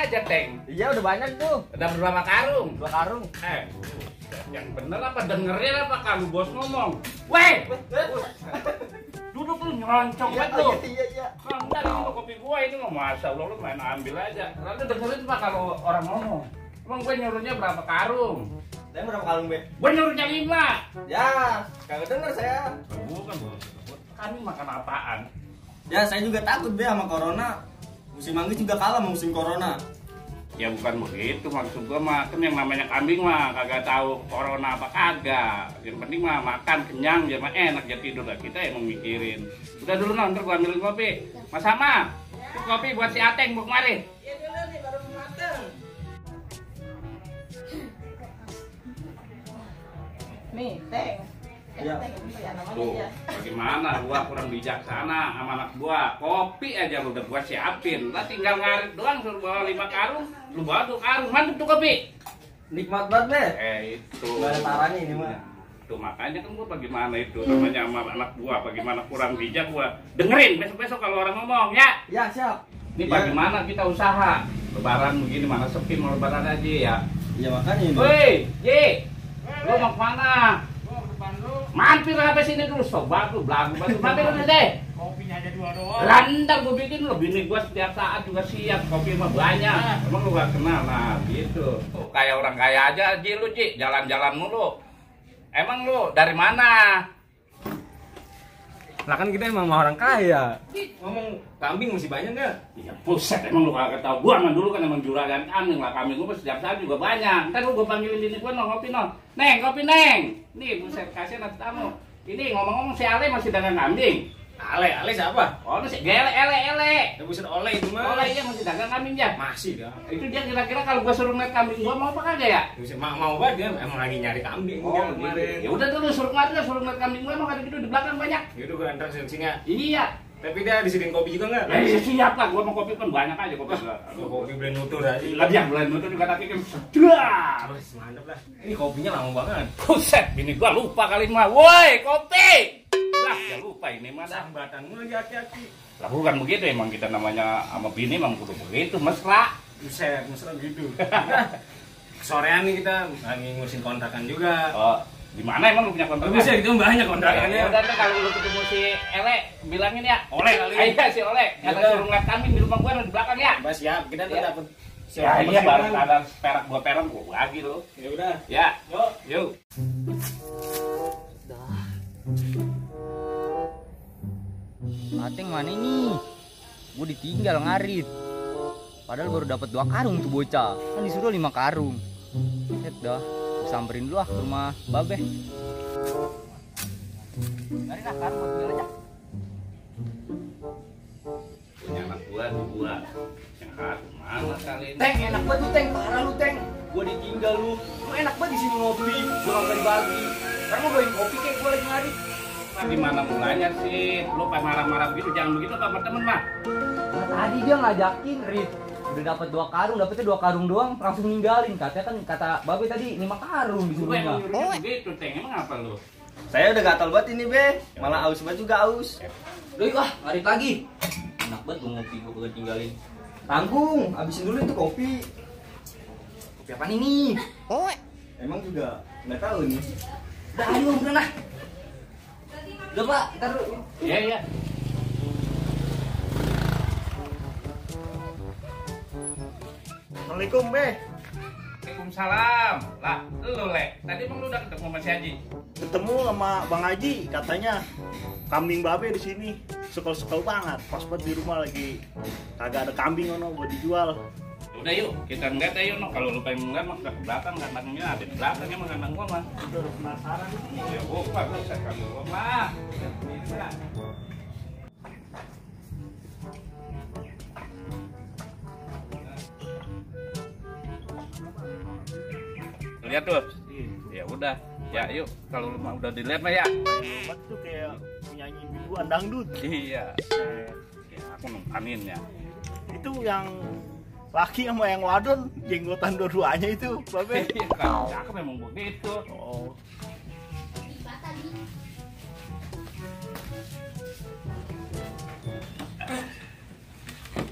aja, Teng. Iya udah banyak tuh. Udah berapa karung? 2 karung. Yang bener apa dengerin apa kalau bos ngomong? Weh! Duduk lu nyeroncong banget lu. Iya. Enggak, ini mau kopi gua ini mau masa lu main ambil aja. Lalu dengerin Pak kalau orang ngomong. Emang gue nyuruhnya berapa karung? Saya berapa karung, Be? Gue nyuruhnya 5. Ya, kagak denger saya. Bukan, kami makan apaan? Ya, saya juga takut, Be, sama corona. Musim manggis juga kalah sama musim corona. Ya bukan begitu maksud gua mah, kan yang namanya kambing mah kagak tahu corona apa kagak. Yang penting mah makan kenyang ya mah enak ya tidur lah, kita emang mikirin. Udah dulu nah, ntar gua ambilin kopi. Mas Sama, kopi buat si Ateng mau kemari. Iya dulu nih baru mateng. Nih, Teng. Ya. Tuh, bagaimana gua kurang bijaksana sama anak gua. Kopi aja lu udah gua siapin. Lah tinggal ngarit doang suruh bawa 5 karung, lu bawa 2 karung. Mantep tuh kopi. Nikmat banget, Be. Itu. Gak ada taranya ini mah. Tuh makanya kan gua bagaimana itu namanya sama anak gua, bagaimana kurang bijak gua. Dengerin besok-besok kalau orang ngomong ya. Ya, siap. Ini Ya. bagaimana kita usaha. Lebaran begini mana sepi mau lebaran aja ya. Ya makanya ini. Woi, Ji. Lu mau kemana? Mampir apa sini dulu, sobat lu belagu banget. Mampir dulu deh. Kopinya aja 2 doang. Landang gue bikin lo, bini gue setiap saat juga siap, kopi mah banyak. Emang lu gak kenal, nah gitu. Tuh, kayak orang kaya aja, Ji lu Ji, jalan-jalan mulu. Emang lu dari mana? Lah kan kita emang orang kaya. Ngomong kambing masih banyak nggak? Ya buset, emang lu kagak tau. Gua mah dulu kan emang juragan kambing lah, kambing gua setiap saat juga banyak. Ntar lu gua panggilin bini gua, no, ngopi no. Neng, kopi Neng. Nih, buset, kasih nanti tamu. Ini ngomong-ngomong si Ale masih dagang kambing. Ale siapa? Oh, ini si Gele, ele. Ya buset Ole itu mah. Oh, iya masih dagang kambing ya. Masih dah. Itu dia kira-kira kalau gua suruh ngeliat kambing gua mau apa kagak ya? Buset mau banget dia emang lagi nyari kambing dia kemarin. Ya udah dulu suruh ngeliat kambing gua emang ada gitu di belakang banyak. Yaudah gua antar sini ya. Iya. Tapi dia disediain kopi juga nggak? Ya iya, siap lah, gua mau kopi kan banyak aja kopi. Kopi brand nutur aja. Lah dia bulan itu juga tapi kan sedap. Terus mantap lah. Ini kopinya lama banget. Buset, bini gua lupa kali mah. Woi, kopi. Lah, ya lupa ini mah dah. Sambatanmu lagi hati-hati. Lah bukan begitu emang kita namanya sama bini emang kudu begitu, mesra. Buset, mesra gitu. Sorean nih kita lagi ngurusin kontrakan juga. Oh, di mana emang lu punya kontrakan? Buset, itu banyak kontrakannya. Ya udah ntar kalau lu ketemu si Ele, bilangin ya. Oleh kali. Iya si Ole. Kata Yaudah. suruh ngeliat kambing di rumah gua di belakang ya. Mas siap, kita tuh Iya. dapat. Ya iya baru ada perak gua bagi lu. Ya udah. Ya, Yuk. yuk. Ateng mana nih? Gue ditinggal ngarit. Padahal baru dapat 2 karung tuh bocah. Kan disuruh 5 karung. Set dah. Gue samperin dulu ke rumah Babe. Ngarit lah karung buat gue aja. Punya anak gua 2. Yang satu mana kali ini? Teng, enak banget tuh Teng. Parah lu Teng. Gue ditinggal lu. Lu enak banget di sini ngopi. Gue nggak dibagi. Sekarang mau bawain kopi kayak gue lagi ngarit. Di mana mulanya sih? Lu pas marah-marah gitu jangan begitu sama temen mah. Nah, tadi dia ngajakin Rit. Udah dapat 2 karung, dapetnya 2 karung doang, langsung ninggalin. Katanya kan kata Babe tadi 5 karung Gua disuruhnya. emang nyuruhnya begitu, Teng. Emang apa lu? Saya udah gatal banget ini, Be. Malah aus banget juga aus. Duh, wah, ngarit lagi. Enak banget tuh ngopi gue kagak tinggalin. Tanggung, habisin dulu itu kopi. Kopi apaan ini? Emang juga nggak tahu nih. Udah ayo udah nah. Udah Pak, ntar dulu. Iya, iya. Assalamualaikum, Be. Waalaikumsalam. Lah, lu Le. Tadi emang lu udah ketemu sama si Haji? Ketemu sama Bang Haji, katanya kambing Babe di sini sekol-sekol banget. Pas banget di rumah lagi kagak ada kambing ono buat dijual. Udah yuk, kita ngeliat aja yuk. No. Kalau lu pengen ngeliat mah ke belakang, kandangnya ada di belakang emang kandang gua mah. Udah penasaran sih. Ya gua bisa kandang gua mah. Bisa. Lihat tuh. Ya udah. Ya yuk, kalau lu mah udah dilihat mah ya. Obat tuh kayak penyanyi biduan dangdut. Iya. Ya, aku nungkanin ya. Itu yang laki sama yang wadon jenggotan dua-duanya itu, Babe. Iya kan, cakep memang begitu. Oh.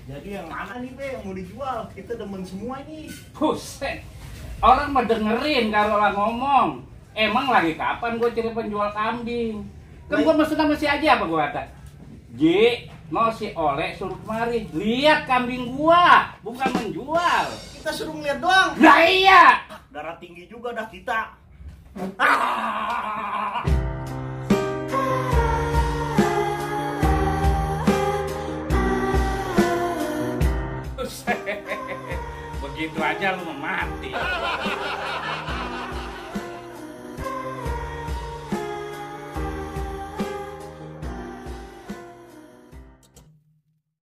Jadi yang mana nih Be yang mau dijual? Kita demen semua ini. Buset. Orang mah dengerin kalau lah ngomong. Emang lagi kapan gue cari penjual kambing? Kan gue mesen sama si Aji apa gue kata? Ji, mau si Oleh suruh kemari. Lihat kambing gua, bukan menjual. Kita suruh ngeliat doang. Nah iya. Darah tinggi juga dah kita. Buset. Begitu aja lu mau mati.